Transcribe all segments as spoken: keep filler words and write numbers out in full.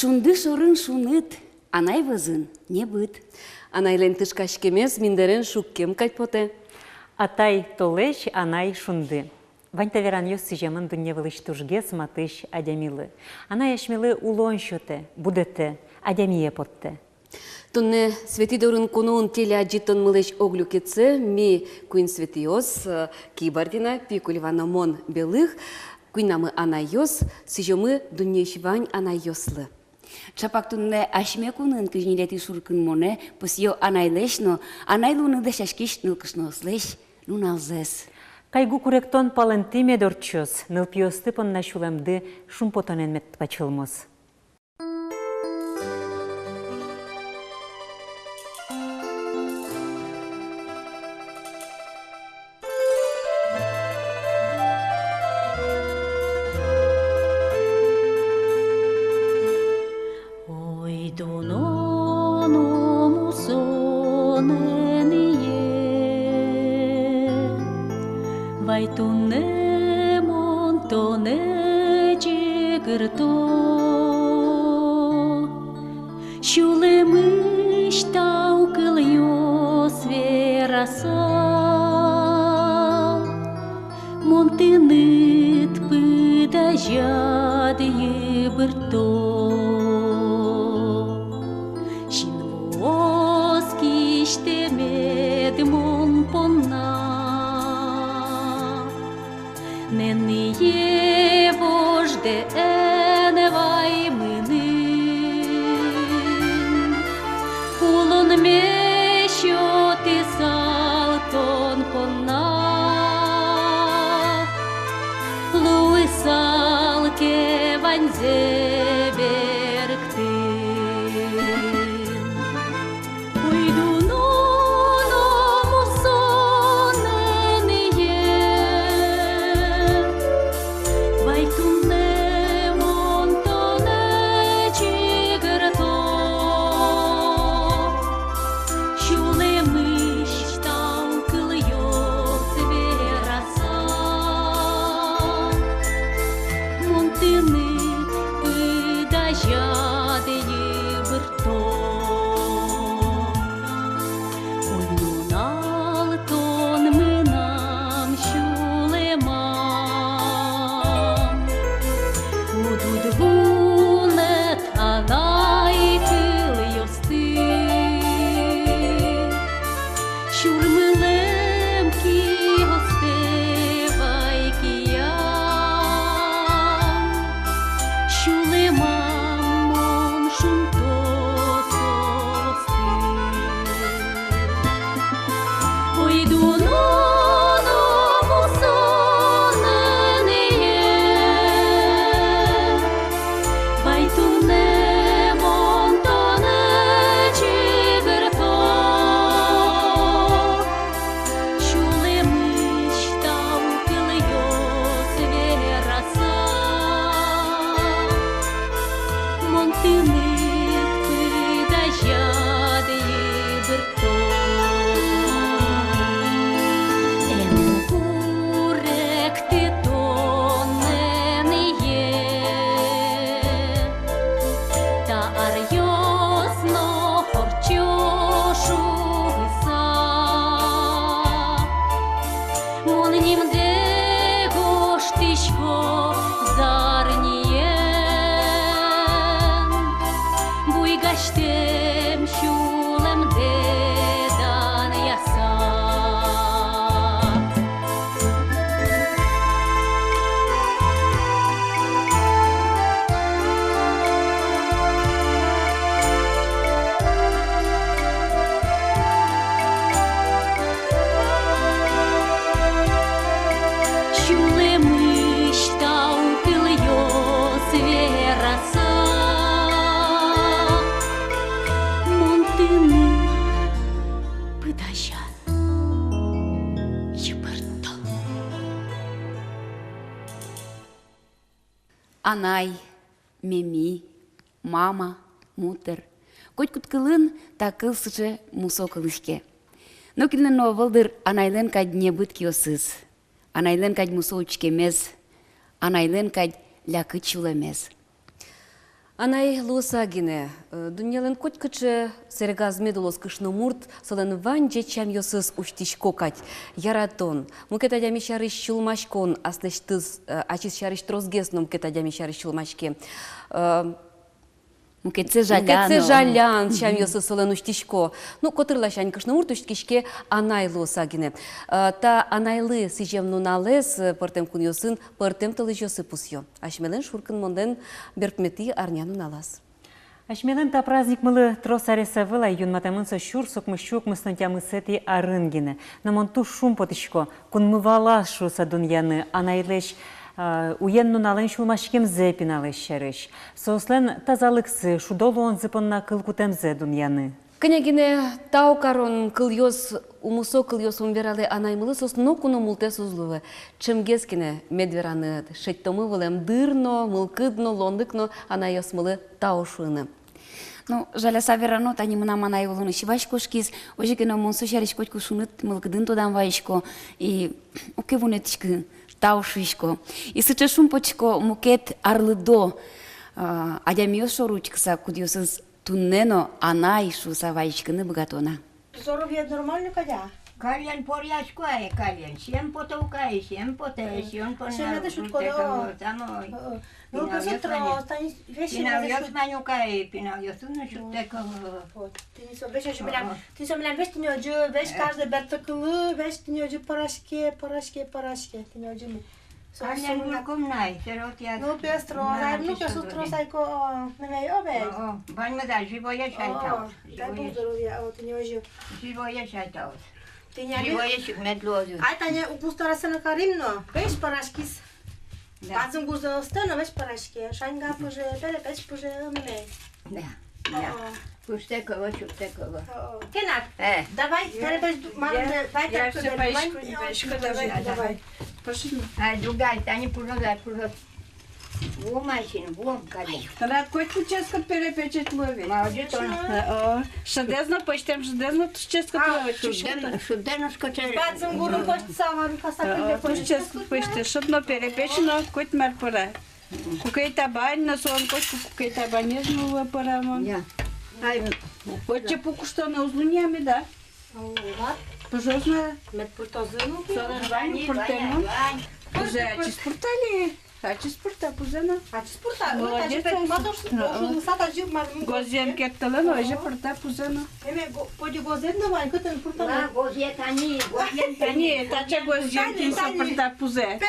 Шунды шорын шуныт, анай вӧзын небыт. Анайлэн тышкаськемез миндэрен шуккем кадь потэ. Атай толэзь, анай шунды. Вань та веранъёс сӥземын дунне вылысь тужгес матысь адямилы. Анай асьмелы улон сётэ, будэтэ, адямие поттэ. Туннэ «Светӥ дорын куноын» телеадӟытонмылэсь ог люкетсэ ми, куинь Светӥос, э, кибардина, Пикулева но мон, Белых, куиньнамы анайёс, сӥзёмы дуннеысь вань анайёслы. Чапак туннэ асьме кунын, кызь ньылетӥ шуркынмонэ, пусъё анайлэсь но анай луыны дасяськись нылкышноослэсь нуналзэс. Кайгу куректон палэнтӥ мед ортчоз, нылпиосты понна сюлэмды шумпотонэн мед пачылмоз. Ой, дуно но мусо нэнэ, вай туннэ мон тонэ ӟыгырто. Сюлэмысь тау кылъёс вераса, мон тыныд пыд азяд йыбыртто. Синвуос кисьтэмед мон понна нэнэ вождэ эн вай мыным. Улонме сётысал тон понна, луысал ке ваньзэ берыктын. Ой, дуно но мусо нэнэ, вай туннэ мон тонэ ӟыгырто. Сюлэмысь тау кылъёс вераса, мон тыныд пыд азяд йыбыртто. Ой, нунал тон мынам сюлэмам, уд уд вунэты анай кылъёсты. Сюрмылэм киостэ вай киян, сюлэмам мон шунто соосты. Ой, дуно но мусо нэнэ, вай туннэ мон тонэ ӟыгырто. Сюлэмысь тау кылъёс вераса, мон тыныд пыд азяд йыбыртто. Эн куректы тон, нэнэ, та аръёс но ортчо шуыса. Мон нимдэ гожтӥсько зарниен, буйгасьтэм сюлэмдэ данъяса. Сюлэмысь тау кылъёс вераса, мон тыныд пыд азяд йыбыртто. Анай, меми, мама, мутэр. Котькуд кылын та кыл сыӵе мусо кылӥське. Нокинлэн но ӧвӧл, дыр, анайлэн кадь небыт киосыз, анайлэн кадь мусо учкемез, анайлэн кадь лякыт сюлэмез. Анай луыса гинэ, э, дуннелэн котькыӵе сэрегаз мед улоз кышномурт, солэн вань ӟеч сямъёсыз усьтӥсько кадь. Яратон, мукет адями сярысь сюлмаськон, аслэсьтыз, э, ачиз сярысь тросгес но мукет адями сярысь сюлмаське. Э, мукетсэ жалян, мукетсэ жалян сямъёсыз солэн усьтӥсько. Ну, котырласянь кышномурт усьтӥське анай луыса гинэ. Э, та анайлы сӥзем нуналэз, э, пӧртэм кунъёсын пӧртэм толэзьёсы пусъё. Асьмелэн шуркынмонлэн берпуметӥ арня нуналаз. Асьмелэн та праздникмылы трос арес ӧвӧл ай, юнматэмын со сюрс укмыссю укмыстон тямысэтӥ арын гинэ. Но мон туж шумпотӥсько, кунмы валаз шуыса дунъяны, анайлэсь, а, уен-нуналэн сюлмаськемзэ пиналэсь сярысь, соослэн тазалыксы, шудо луонзы понна кыл кутэмзэ дунъяны. Кӧня гинэ тау карон кылъёс, умысо кылъёс ум вералэ анаймылы, соос ноку но мултэс уз луэ. Ӵемгес гинэ мед вераны: шедьтомы вылэм дыр но, мылкыд но, луонлык но анайёсмылы тау шуыны. Ну, жаляса верано, тани мынам анай улонысь вазь кошкиз, озьы ке но мон со сярысь котьку шуныт мылкыдын тодам вайисько, и уг ке вунэтӥськы, тау шуисько. И сыӵе шумпотӥсько мукет арлыдо, а, адямиос шоры учкыса, кудъёсыз туннэ но анай шуыса вазиськыны быгато на. Здоровье нормально кадь-а? Каллен поръясько ай, каллен. Сием потэ ук ай, сием потэ, э, сиён понна. Сиён потэ, шудко, да. Самой. Э, э. Ну, пиналъёс трос, тани весь. Пиналъёс вань ук ай, пиналъёсын но шудтэк. Вот. Тӥни со весь озьы милям, о, тӥни со милям весь тӥни озьы, весь, э, каждый бертыкылы, весь тӥни озьы пӧраське, пӧраське, пӧраське, тӥни озьы ми. Со, каллен со милям гурком най, сэротъяз. Ну, пес трос, най, ну, пес трос ай ко, о, милям, о, бен. О, о, ваньмыз-а, живоесь ай тау. О, дай бог здоровья, о, тӥни озьы. Живоесь ай тау. Тӥни озьы. Живоесь мед луоз. Ай, тани укмыстон аресэ но карим но, весь пӧраськиз. Да. Бадӟым гурзэ ыстэ но, весь пӧраське. Шаньга пыже, перепеч пыже, ымнэ. Да, да. О. Пыжтэк ӧвӧл, шудтэк ӧвӧл. О. Кенак. Э. Давай, я, перепеч ду-, мам, я, да, вай, я так, всё, да, пойшку, давай, пойшку, о, давай, давай, давай. Пошли. Ай, дугай, тани пужоз, ай, пужоз. Вуом ай син, вуом кадь. Тынад котьку ческыт перепечет луэ ведь. Молодец, он. Э, о. Шыдэз но пӧзьтэм, шыдэз но туж ческыт луэ ведь. А, шудэн, шудэн уж коче. Бадӟым гурын пӧзьтыса, вань каса, о, кылле туж ческыт пӧзьтэ. Шыд но, перепеч но, коть мар пӧра. Кукей табань но, солэн котьку кукей табанез но луэ пӧрамон. Я. Ай, отчы пукыштоно уз луы ни меда. О, вар. Пыжоз на. Мед пыртозы но. Солэн вань пыртэмын. Пыжэ ачиз пырта али. Ачиз пырта пызэ но. Ачиз пырта. Молодец. Гозъен керттылэ но, озьы пырта пызэ но. Эме го-, поди гозъет но вань, кытын пырталэ. Ма, гозъет ани, гозъет ани. Тани, таӵе гозъен, тани, кин со, тани, пырта пызэ.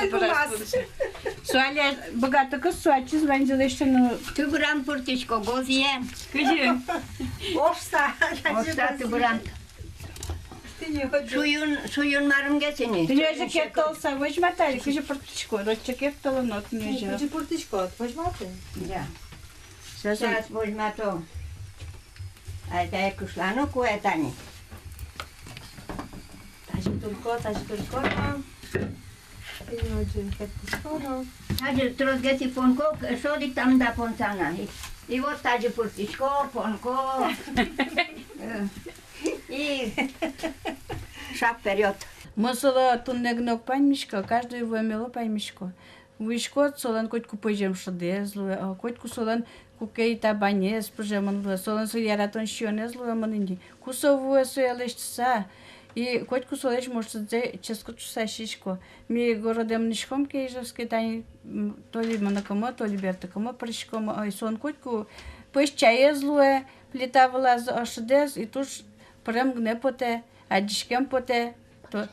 Со али быгатыкуз, со ачиз ваньзэ лэсьтэ но. Тыбыран пыртӥсько, гозъен. Кызьы? Ошса. Ошса тыбыран. Тӥни озьы. Шуюн, шуюн марымгес ини. Тӥни озьы керттылыса возьматы али, кызьы пыртӥськод, отчы керттылы но, тӥни озьы. Кызьы пыртӥськод, возьматы. Я. Сейчас возьмато. Ай, тае кышкано кулэ тани. Тазьы турко, тазьы турко но. Тӥни озьы керттӥсько но. Тазьы тросгес ик понко, шӧдӥк тамда понсана. И, и вот тазьы пыртӥсько, понко. Э. И шаг вперёд. Мон солы туннэ гинэ уг паймиськы, каждый вуэмелы паймисько. Вуиськод, солэн котьку пӧзем шыдэз луэ, а, котьку солэн кукей табанез пыжемын луэ, солэн со яратон сиёнэз луэмын ини. Ку со вуэ, сое лэсьтыса, и котьку солэсь муштризэ ческыт шуыса сисько. Ми городэ мынӥськом ке, Ижевске, тани, м, то ли мыныкумы, то ли бертыкумы пыриськом, ой, солэн котьку пӧсь чаез луэ, плита вылаз, а, шыдэз, и туж пырем гинэ потэ, адӟиськем потэ. То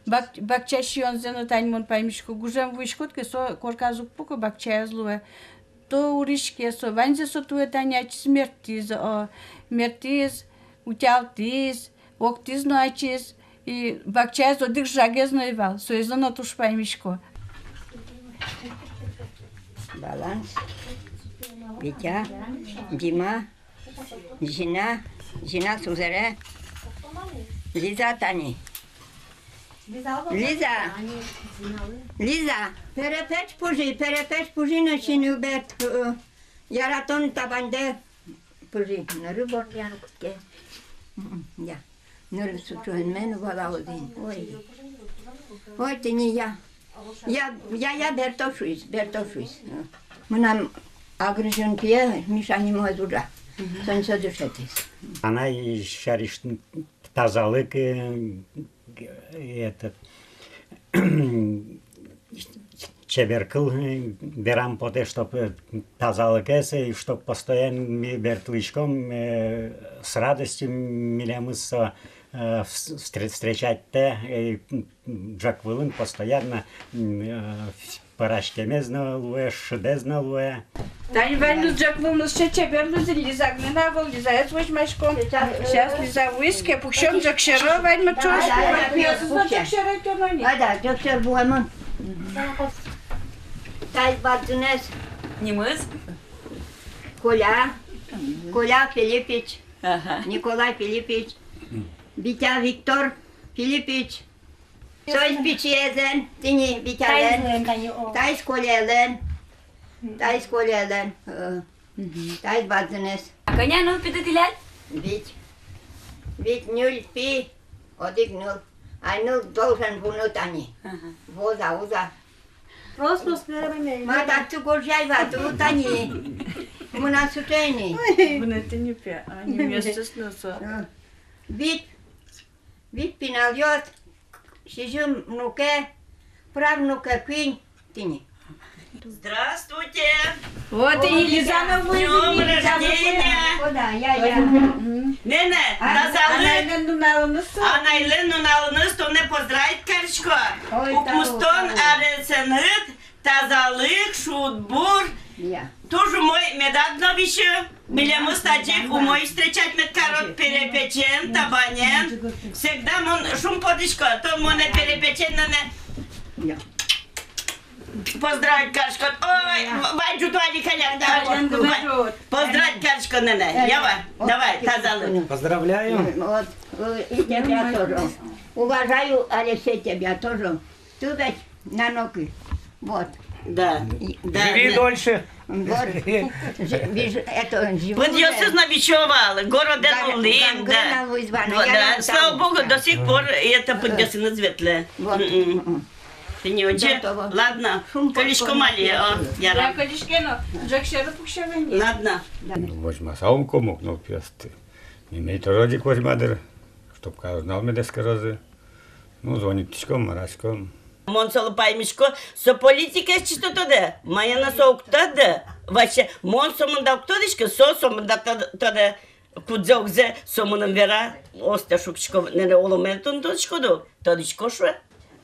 бак-, бакча сиёнзэ но тани мон паймисько, гужем вуиськод ке, со корказ уг пуко, бакчаез луэ. То уриське со, ваньзэ со туэ тани ачиз мертӥз, о, мертӥз, утялтӥз, октӥз но ачиз, и бакчаез одӥг жагез но ӧй вал, соизэ но туж паймисько. Баланс, Витя, Дима, Зина, Зина сузэре. Лиза тани. Лиза! Лиза! Перепеч пужи, перепеч пужи но синвет, э, яратон табандэ пужи. Ныры бордъян кутске. М-м, я. Ныры сыӵе эн мен вала один. Ой. Ой, тӥни я. Я, я, я, берто шуиз, берто шуиз. Мынам А грызён пие Миша нимо ужа. Мгм. Соин со дышетӥз. Анай сярысь тазалык, э, этот, чебер кыл, э, верам потэ, чтоб, э, тазалыкез, э, чтоб постоянно ми бертылӥськом, э, с радостью милемыз со, э, вс-, встре-, встречатьтэ, э, ӝӧк вылын постоянно, м, э, вс-, пӧраськемез но луэ, шыдэз но луэ. Тани ваньмыз ӝӧк вылмыз чебер луиз, Лиза гинэ на вал, Лизаез возьмаськом. Сейчас Лиза вуиз ке, пуксём ӝӧк сьӧры, ваньмы ӵош. Ӟӧк сьӧры тонани. А, да, ӟӧк сьӧр вуэмын. Таиз бадӟынэз. Нимыз? Коля. Коля Филиппич. Ага. Николай Филиппич. Витя Виктор Филиппич. Соиз пичиезэн, тӥни Витялэн. Таиз Колялэн. Таиз Колялэн. Э, мгм. Таиз бадӟынэз. А кӧня ныл-пиды тӥляд? Вить. Вить ньыль пи, одӥг ныл. Ай, ныл должен вуны тани. Ага. Вуоз-а, уз-а. Просто с первыми. Ма, татчы гожъяй вату тани. Мынам сыӵе ини. Мынам тӥни пе, а не месяц но со. Э. Вить. Вить пиналъёс, сизьым внуке, правнуке куинь, тӥни. Здравствуйте! Вот и Лиза на вызове. С днём рождения! О, да, я, я. Мгм. Нэнэ, а, тазалык. Анайлэн нуналыныз со. Анайлэн нуналыныз тонэ поздравить карисько. Ой, укмыстон аресэныд тазалык, шудбур. Я. Туж умой медад но висьы. Милемыз тазьы ик умой встречать мед карод, перепечен, табанен. Всегда мон шумпотӥсько, тон монэ перепечен но нэ. Я. Поздравить кариськод. Ой, я. Вай ӝутоали кӧня. Да, вай. Поздравить кариськод нэнэ. Э, я, вай. Вот. Давай, тазалык. Поздравляю. Вот, э, и тебя тоже. Уважаю, Алексей, тебя тоже. Тубет на нокы. Вот. Да. И да, живи да. Дольше. Вот. Жи-, виж-, это, живу. Пыдъёсыз но висё вал, городэ нуллӥм, да. Гангрена луиз вал, да. Слава богу, до сих пор это пыдъёсыныз ветлэ. Вот. Мгм. Мгм. Тӥни озьы. Ладно. Кылиськом али, о, ярам. Я кылиське но, ӝӧк сьӧры пуксём ини. Ладно. Да. Возьмаса ум комок но пиосты. Мемей тоже одӥг возьма дыр, чтоб калык нал медэскерозы. Ну, звонить тӥськом, мараськом. Мон солы паймисько, со политикаез чисто тодэ, маин но со уг тодэ. Вообще, мон сомында уг тодӥськы, со сомында тод-, тодэ. Кудзэ-огзэ со мыным вера, остэ шукисько, нэнэ, оло мон тодӥсько, тодӥсько, шуэ.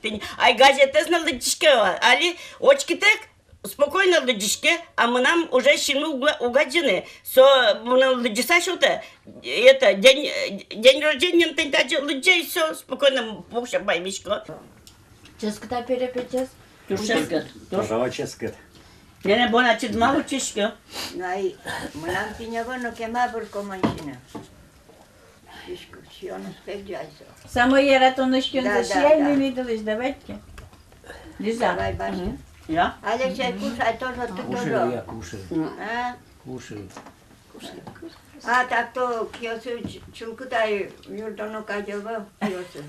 Тӥни, ай, газетэз но лыдӟиське, али учкитэк, спокойно лыдӟиське, а мынам уже синмы уг-, уг адӟыны. Со мыным лыдӟыса сётэ, это, день, день рождения тӥни тазьы лыдӟе, и всё, спокойно пуксе, паймисько. Ческыт-а перепечез? Туж ческыт. Туж. Пожалуй, ческыт. Нэнэ, бон ачид мар учкиськод? Най, мынам пиньёвы но кема вырко мон сиыны. Сиёнэз пегӟай со. Самой яратоно сиёнзэ сиай, да. Мемидлэсь, давайте. Лиза. Давай, Баша. Мгм. Я? Алексей, кушай тоже, ты тоже. Кушаю, я кушаю. А? Кушаю. А так-то киосыз ч-, чылкыт ай, юрттоно кадь ӧвӧл киосыз.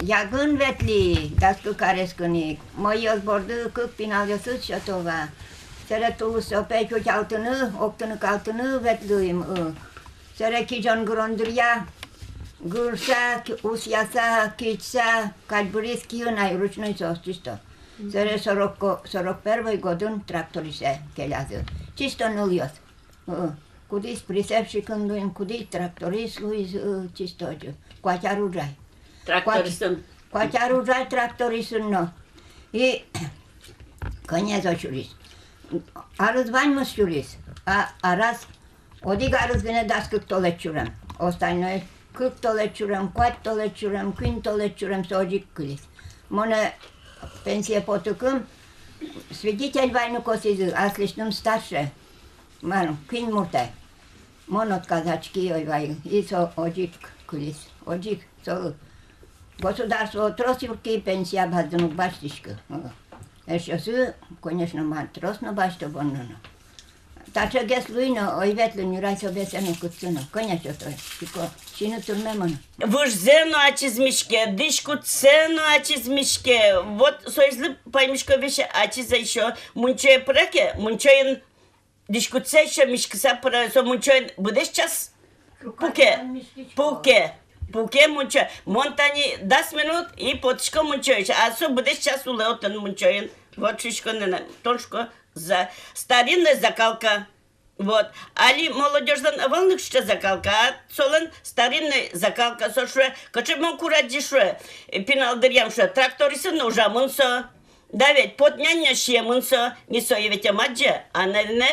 Ягын ветлӥ, дас кык арескын ик. Мӧйыос борды кык пиналъёсыз сёто вал. Сэре тулыс со пе утялтыны, октыны-калтыны ветлӥмы. Сэре кизён гырон дыръя гырыса, ки-, усъяса, кисьтыса, кадь быриз киын ай, ручной соос чисто. Сэре сорок ко-, сорок первый годын трактористэ келязы. Чисто нылъёс. Э, кудӥз прицепщикын луиз, кудӥз тракторист луиз, э, чисто озьы. Куать ар ужай. Трактористын. Куать, куать ар ужай трактористын но. И кӧня со сюриз. Арыз ваньмыз сюриз. А араз, одӥг арыз гинэ дас кык толэзь сюрем. Остальной кык толэзь сюрем, куать толэзь сюрем, куинь толэзь сюрем со озьы ик кылиз. Монэ пенсие потыкум свидетель вайыны косӥзы, аслэсьтым старше. Мар, куинь муртэ. Мон отказаськи, ой, вай, и со озьы ик кылиз, озьы ик со. Государство трос юрттӥз пенсия, бадӟым уг басьтӥськы. Эшъёсы, конечно, мар, трос но басьто бон но. Таӵегес луи но, ӧй ветлы ни, рай со бесено кутсыны. Конечно, то, тӥко, сиыны турме мон. Выжзэ но ачиз миське, дӥськутсэ но ачиз миське. Вот соизлы паймисько весь ачиз ещё мунчое пыре ке, мунчоын дӥськутсэ ещё миськыса пыре, со мунчоын быдэс час пуке, пуке, пуке мунчо. Мон тани дас минут и потӥсько мунчоысь, а со быдэс час улэ отын мунчоын. Вот шуисько, нэнэ, тон шуисько, за-, старинная закалка. Вот. Али молодёжьлэн ӧвӧл ни кыӵе закалка, а солэн старинной закалка, со шуэ, кыӵе мон курадӟи, шуэ, э, пинал дыръям, шуэ, трактористын но ужамын со. Да ведь, пот нянь но сиемын со, ми сое ведь ӧм адӟе, а, наверное,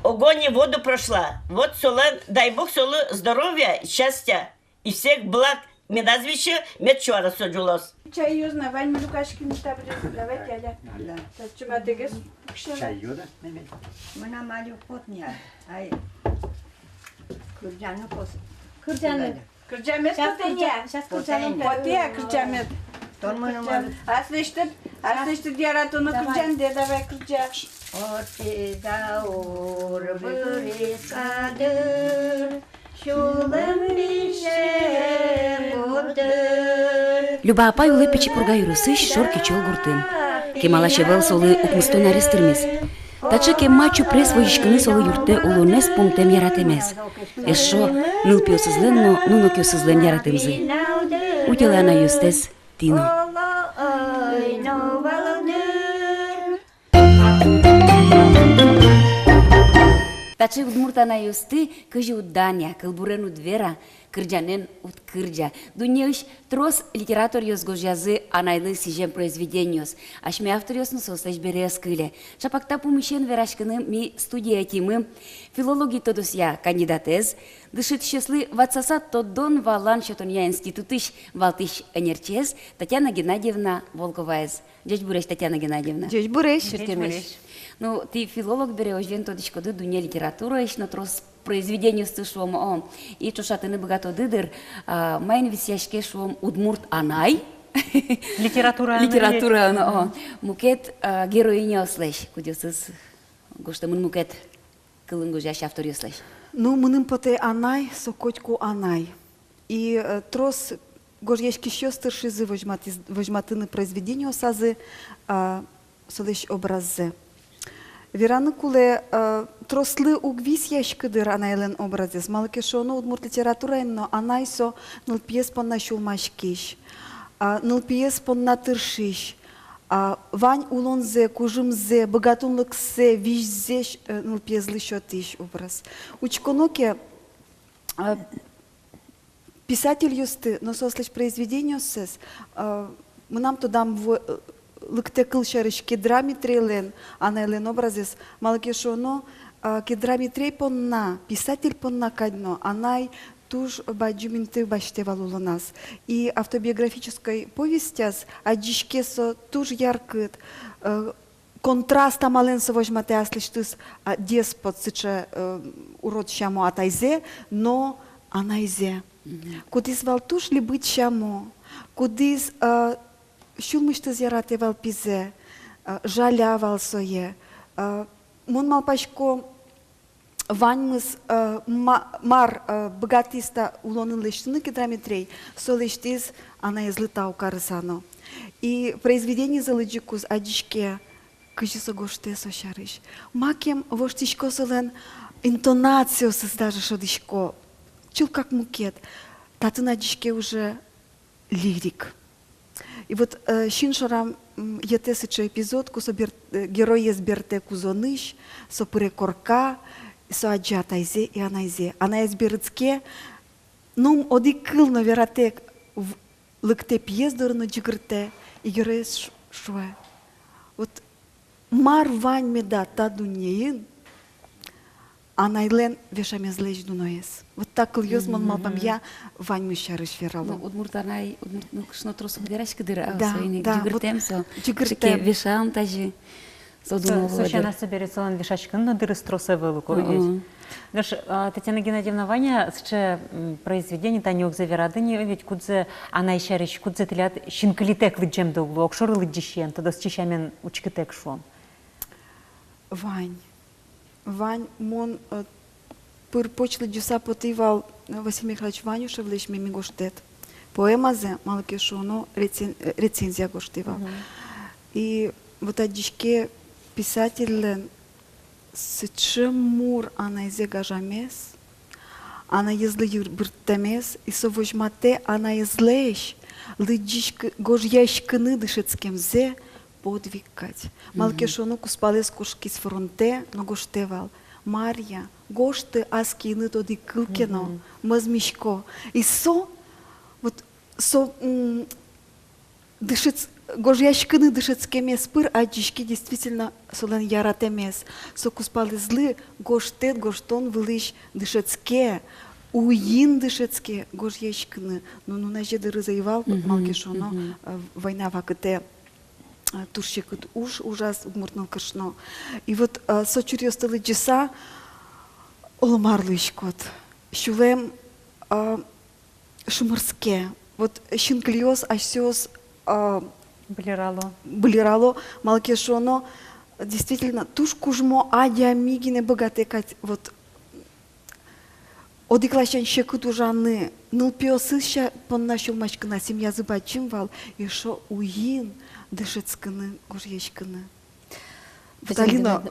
огонь и воду прошла. Вот солэн, дай бог солы здоровья, счастья. И всех благ, медаз висьы, мед сю арес со ӝулоз. Чай юзы на, ваньмы люкаськимы табере, давайте, Аля. Аля. Татчы матыгес пуксьы на. Чай ю да, меме. Мынам али потэ ни, ай. Кырӟаны кос-, кырӟаны. Кырӟамед потэ ни. Сейчас кырӟаны потэ ни. Потэ, кырӟамед. Тон мыным али. Аслэсьтыд, аслэсьтыд яратоно кырӟандэ, давай кырӟа. Отӥ даур бырис кадыр. Люба апай улэ Пичи Пурга ёросысь Шор Кичёл гуртын. Кемалась ӧвӧл солы укмыстон арес тырмиз. Таӵе кема чупрес возиськыны солы юрттэ улонэз пумтэм яратэмез. Эшшо нылпиосызлэн но нунокъёсызлэн яратэмзы. Утялэ анайёстэс тӥ но. Таӵе удмурт анайёсты кызьы уд данъя, кылбурен уд вера, кырӟанэн уд кырӟа. Дуннеысь трос литераторъёс гожъязы анайлы сӥзем произведениос. Асьме авторъёс но соослэсь бере ӧз кыле. Чапак та пумысен вераськыны ми студие ӧтимы филологи тодосъя кандидатэз, дышетӥсьёслы ватсаса тодон-валан сётонъя институтысь валтӥсь ӧнерчиез Татьяна Геннадьевна Волковаез. Ӟечбуресь, Татьяна Геннадьевна. Ӟечбуресь. Чырткемесь. Ну, тӥ филолог бере, озьыен, тодӥськоды дунне литератураысь но трос произведениосты, шуом, о. И ӵошатыны быгатоды дыр, а, маин висъяське, шуом, удмурт анай. Литератураын. Литератураын, о. Мукет, а, героиняослэсь, кудъёсыз гожтэмын мукет кылын гожъясь авторъёслэсь. Ну, мыным потэ, анай со котьку анай. И, э, трос гожъяськисьёс тыршизы возьматӥз-, возьматыны произведениосазы, а, солэсь образзэ. Вераны кулэ, э, трослы уг висъяськы дыр анайлэн образэз. Малы ке шуоно, удмурт литератураын но анай со нылпиез понна сюлмаськись, а, нылпиез понна тыршись, а, вань улонзэ, кужымзэ, быгатонлыксэ, визьзэ, э, нылпиезлы сётӥсь образ. Учконо ке, э, писательёсты но соослэсь произведениоссэс, э, мынам тодам ву-, э, лыктэ кыл сярысь Кедра Митрейлэн анайлэн образэз, малы ке шуоно, э, Кедра Митрей понна, писатель понна кадь но анай туж бадӟым инты басьтэ вал улоназ. И автобиографической повестяз адӟиське со туж яркыт, э, контраст амалэн со возьматэ аслэсьтыз, а, деспот, сыӵе, э, урод сямо атайзэ но анайзэ. Мгм. Кудӥз вал туж либыт сямо, кудӥз, э, сюлмысьтыз яратэ вал пизэ, э, жаля вал сое. Э, мон малпасько, ваньмыз, э, ма-, мар, э, быгатӥз та улонын лэсьтыны Кедра Митрей, со лэсьтӥз анаезлы тау карыса но. И произведениезэ лыдӟыкуз адӟиське, кызьы со гожтэ со сярысь. Макем воштӥсько солэн интонациосыз, даже шӧдӥсько. Чылкак мукет. Татын адӟиське уже лирик. И вот, э, син шорам, м, йӧтэ сыӵе эпизод, ку со бер-, э, героез бертэ кузонысь, со пыре корка, со адӟе атайзэ и анайзэ. Анаез берытске, ну, одӥг кыл но вератэк, в-, лыктэ пиез доры но ӟыгыртэ, и героез ш-, шуэ: вот мар вань меда та дуннеын анайлэн вешамезлэсь дуноез. Вот та кылъёс, мон малпамъя, ваньмыз сярысь верало. Ну, удмурт анай, удмурт нылкышно трос уг вераськы дыр, а, да, соин ик, да, ӟыгыртэм вот со, ӟыгыртэм. Кыӵе ке вешам тазьы. Со, со дуно со луэ дыр. Сяна, собере солэн вешаськыны но дырыз трос ӧвӧл ук, о, о, ведь. Нош, а, Татьяна Геннадьевна, вань-а сыӵе, м, произведение, тани огзэ верады ни, ведь, кудзэ анай сярысь, кудзэ тӥляд синкылитэк лыдӟемды уг лу, огшоры лыдӟисен, тодосчи сямен учкытэк, шуом? Вань. вань, мон, э, пыр-поч лыдӟыса потӥ вал, э, Василий Михайлович Ванюшевлэсь «Меми гожтэт» поэмазэ, малы ке шуоно, рецен-, э, рецензия гожтӥ вал. Мгм. И вот адӟиське писательлэн сыӵе мур анайзэ гажамез, анаезлы йырбырттэмез, и со возьматэ анаезлэсь лыдӟиськы-, гожъяськыны дышетскемзэ подвиг кадь. Малы ке шуоно, кузпалэз кошкиз фронтэ но гожтэ вал: «Марья, гожты ас киыныд одӥг кыл ке но, мӧзмисько». И со, вот со, м, дышетс-, гожъяськыны дышетскемез пыр адӟиське действительно солэн яратэмез. Со кузпалэзлы гожтэт гожтон вылысь дышетске, уин дышетске гожъяськыны. Ну, нуназе дырыз ӧй вал, малы ке шуоно, э, война вакытэ, э, туж секыт уж ужаз удмурт нылкышно. И вот, э, со чуръёсты лыдӟыса, оло мар луиськод. Сюлэм, э, шымырске. Вот синкылиос асьсэос, а, быльырало. Быльырало, малы ке шуоно, действительно, туж кужмо адями гинэ быгатэ кадь, вот, одӥг ласянь секыт ужаны, нылпиосыз понна сюлмаськыны, семьязы бадӟым вал, эшшо уин дышетскыны, гожъяськыны. Татьяна Геннадьевна,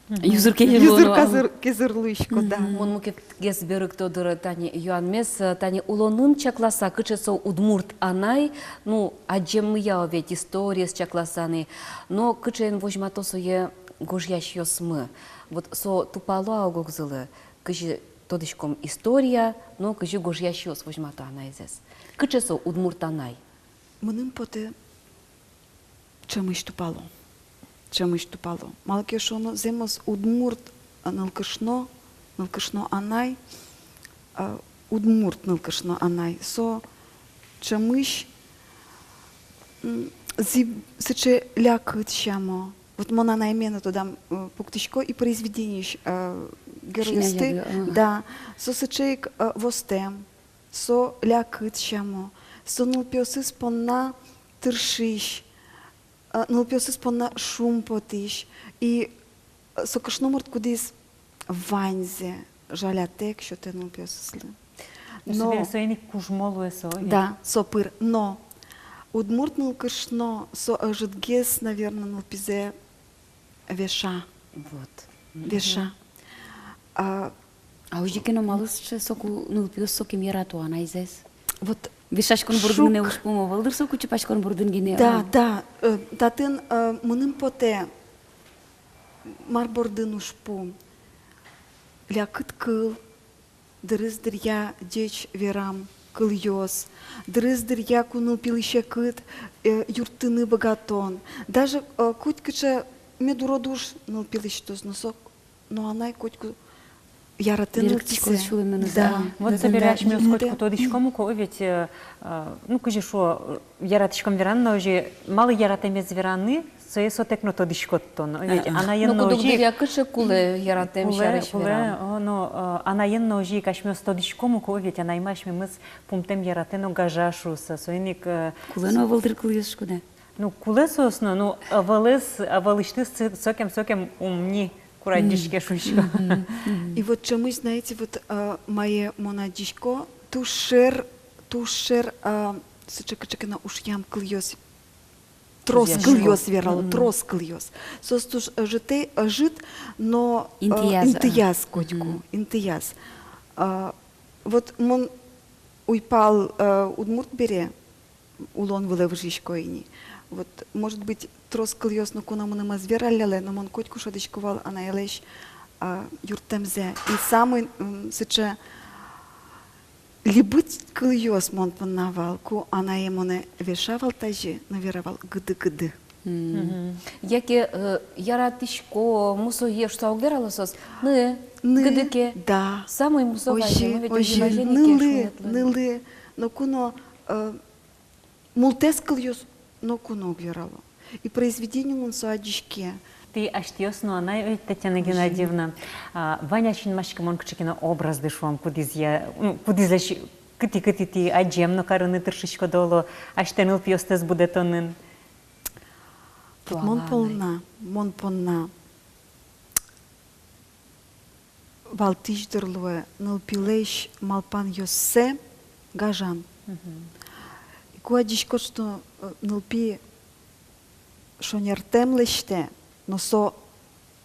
юзыр ке юзыр, юзыр казыр, кезыр луиськод, да. Мон мукетгес берыкто дыр тани юанмес, э, тани улонын чакласа, кыӵе со удмурт анай, ну, адӟеммыя ведь историез чакласа ни, но кыӵеен возьмато сое гожъясьёсмы. Вот со тупало-а ог-огзылы, кызьы тодӥськом история, но кызьы гожъясьёс возьмато анайзэс. Кыӵе со удмурт анай? Мыным потэ, ӵемысь тупало. Ӵемысь тупало. Малы ке шуоно, зэмос удмурт, а, нылкышно, нылкышно анай, а, удмурт нылкышно анай, со ӵемысь, м, зӥб-, сыӵе лякыт сямо. Вот мон анайме но тодам, э, пуктӥсько и произведениысь, э, геройёсты, да, со сыӵе ик, э, востэм, со лякыт сямо, со нылпиосыз понна тыршись, а, нылпиосыз понна шумпотӥсь. И, а, со кышномурт, кудӥз ваньзэ жалятэк сётэ нылпиосызлы. Но, но собере соин ик кужмо луэ со, ведь? Да, со пыр. Но удмурт нылкышно со ӧжытгес, наверно, нылпизэ веша. Вот. Веша. А, а озьы ке но, малы сыӵе, соку нылпиос сокем ярато анайзэс? Вот. Вешаськон бордын гинэ ужпум ӧвӧл дыр, соку чупаськон бордын гинэ. Да, да. Э, татын, э, мыным потэ, мар бордын ужпум. Лякыт кыл, дырыз дыръя ӟеч верам кылъёс, дырыз дыръя ку нылпилы секыт, э, юрттыны быгатон. Даже, э, котькыӵе мед урод уж нылпи лэсьтоз, но со, но анай котьку яратэ нылпизэ. Берыктӥськоз сюлэмыныз. Да. Вот собере асьмеос котьку тодӥськом ук, о, ведь, э, э, ну, кызьы шуо, э, яратӥськом вераны, но озьы, малы яратэмез вераны, сое сотэк но тодӥськод тон, о, ведь. Анаен но озьы ик. Ну, куддыръя кыӵе кулэ яратэм сярысь вераны. Кулэ, кулэ, о, но, э, анаен но озьы ик асьмеос тодӥськом ук, о, ведь анаймы асьмемыз пумтэм яратэ но гажа шуыса, соин ик, э, кулэ но ӧвӧл дыр кылъёс, шуиськод-а? Ну, кулэ соос но, ну, ӧвӧлэз, ӧвӧлысьтыз со-, сокем, сокем ум ни курадӟиське, шуисько. И вот ӵемысь, знаете, вот, э, мае мон адӟисько, туж шер, туж шер, э, сыӵе кыӵе ке но ушъям кылъёс. Трос кылъёс верало, трос кылъёс. Соос туж ӧжыт, ӧжыт, но, э, интыяз, интыяз котьку, интыяз. А, вот мон уйпал, э, удмурт бере улон вылэ выжисько ини. Вот, может быть, трос кылъёс ноку но мыным ӧз вераллялэ, но мон котьку шӧдӥсько вал анаелэсь, а, юрттэмзэ. И самой, м, сыӵе либыт кылъёс мон понна вал, ку анае монэ веша вал тазьы, но вера вал гыды-гыды. Мгм. Яке, э, яратӥсько, мусое шуса уг верало соос. Ны, ны, гыды ке. Да. Самой мусо вазе, озьы, но ведь озьы, озьы вазе, нылы, шунытлы. Нылы, ноку но, э, мултэс кылъёс ноку но уг верало. И произведениын со адӟиське. Тӥ асьтэос но анай, ой, Татьяна Геннадьевна, а, вань-а синмаськымон кыӵе ке но образды, шуом, кудӥзъя, ну, кудӥзлэсь, кытӥ, кытӥ тӥ адӟем но карыны тыршиськоды, оло, асьтэ нылпиостэс будэтонын? Вот мон понна, мон понна. валтӥсь дыр луэ нылпилэсь малпанъёссэ гажан. Мгм. И ку адӟиськод, что, э, нылпи шонертэм лэсьтэ, но со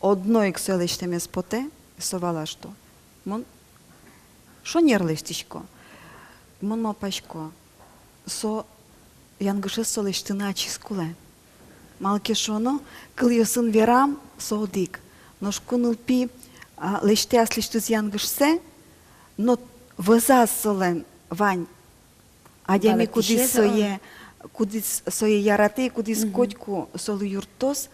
одно ик сое лэсьтэмез потэ, и со вала, что мон шонер лэсьтӥсько. Мон малпасько, со янгышез со лэсьтыны ачиз кулэ. Малы ке шуоно, кылъёсын верам со одӥг. Нош ку нылпи, а, лэсьтэ аслэсьтыз янгышсэ, но вӧзаз солэн вань адями, кудӥз сое, кудӥз сое яратэ, кудӥз котьку солы юрттоз,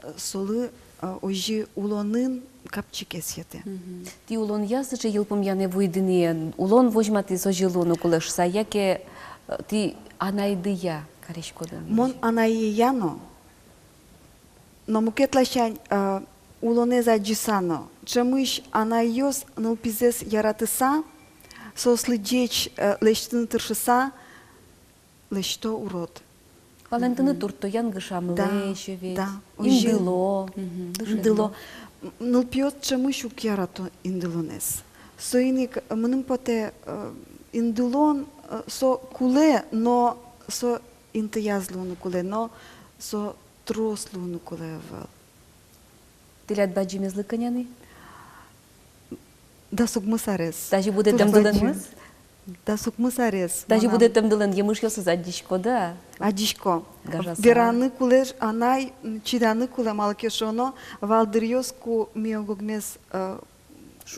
э, солы, э, озьы улонын капчигес йӧтэ. Мгм. Тӥ улонъя сыӵе йылпумъянэ вуиды ни, улон возьматӥз озьы луыны кулэ шуса, яке, э, тӥ анайдыя кариськоды? Мон анайея но, но мукет ласянь, э, улонэз адӟыса но. Ӵемысь анайёс нылпизэс яратыса, соослы ӟеч, э, лэсьтыны тыршыса, лэсьто урод. Валентыны туртто янгышамы, да, лэсьто ведь. Да, озьы. Индыло. Мгм. Индыло. М, нылпиос ӵемысь уг ярато индылонэз. Соин ик, э, мыным потэ, э, индылон, э, со кулэ, но со интыяз луыны кулэ, но со трос луыны кулэ ӧвӧл. Тӥляд бадӟымезлы кӧня ни? Дас укмыс арес. Тазьы будэтэм дылын. Дас укмыс арес. Тазьы будэтэм дылын емышъёсыз адӟиськоды-а? Адӟисько. Гажаса. Вераны кулэ, анай, м, чиданы кулэ, малы ке шуоно, вал дыръёс, ку ми ог-огмес, э,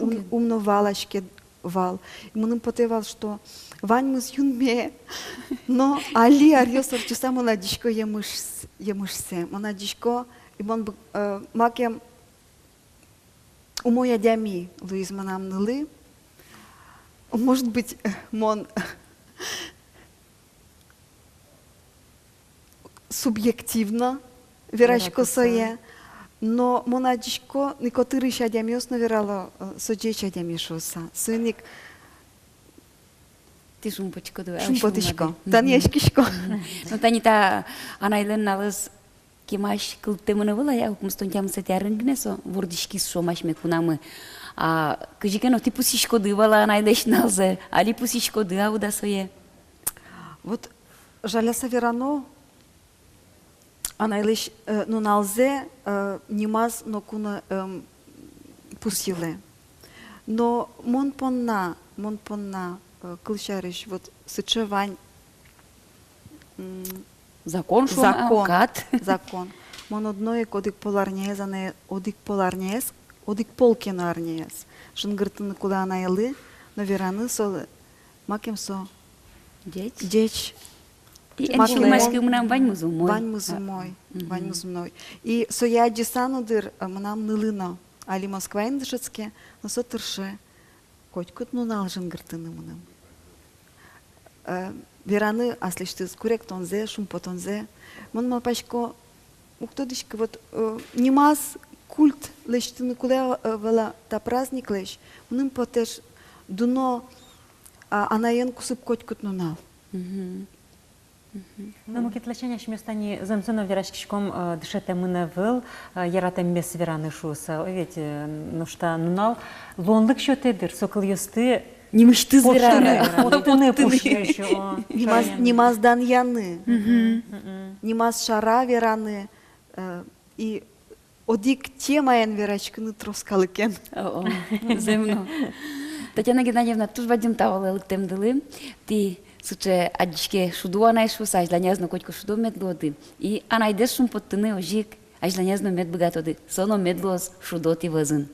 ум-, ум но валаське вал. И мыным потэ вал, что ваньмыз юнме, но али аръёс ортчыса мон адӟисько емыш-, емышсэ. Мон адӟисько, и мон бы-, э, макем умой адями луиз мынам нылы. Может быть, мон субъективно верасько сое, но мон адӟисько, ни котырысь адямиос но верало, э, со ӟеч адями шуыса. Соин ик тӥ шумпотӥськоды, шумпотӥсько, данъяськисько. Мгм. Но тани та анайлэн нуналыз кемась кылдытэмын ӧвӧл-а, я, укмыстон тямысэтӥ арын гинэ со вордӥськиз, шуом, асьме кунамы. А кызьы ке но тӥ пусйиськоды вал-а анайлэсь нуналзэ, али пусйиськоды-а уд-а сое? Вот жаляса верано, анайлэсь, э, нуналзэ, э, нимаз ноку но, эм, пусйылэ. Но мон понна, мон понна, э, кылсярысь, вот сыӵе вань, м, закон, шуом, закон, кат. Закон. Мон одно ик одӥг пол арняез, анай, одӥг пол арняез, одӥг пол ке но арняез жингыртыны кулэ анайлы, но вераны солы, макем со ӟеч. Ӟеч. И эн сюлмаськы, мынам ваньмыз умой. Ваньмыз умой. Мгм. Ваньмыз умой. И сое адӟыса но дыр, э, мынам нылы но али Москваын дышетске, но со тырше котькуд нунал жингыртыны мыным. Э, вераны аслэсьтыз куректонзэ, шумпотонзэ. Мон малпасько, уг тодӥськы, вот, э, нимаз культ лэсьтыны кулэ, э, вал-а та праздниклэсь, мыным потэ, дуно, а, анаен кусып котькуд нунал. Мгм. Мгм. Но мукет ласянь асьмеос тани зэмзэ но вераськиськом, э, дышетэмын ӧвӧл, э, яратэммес вераны шуыса, о, ведь, э, нош та нунал луонлык сётэ дыр, со кылъёсты нимысьтыз вераны, поттыны, поттыны пушъёзь, о, нимаз, шаен. Нимаз данъяны, мгм, мгм, нимаз шара вераны, э, и одӥг темаен вераськыны трос калыкен. О, о, зэм но. Татьяна Геннадьевна, туж бадӟым тау лыктэмдылы. Тӥ сыӵе адӟиське шудо анай шуыса, азьланяз но котьку шудо мед луоды. И анайдэс шумпоттыны озьы ик азьланяз но мед быгатоды. Со но мед луоз шудо тӥ вӧзын.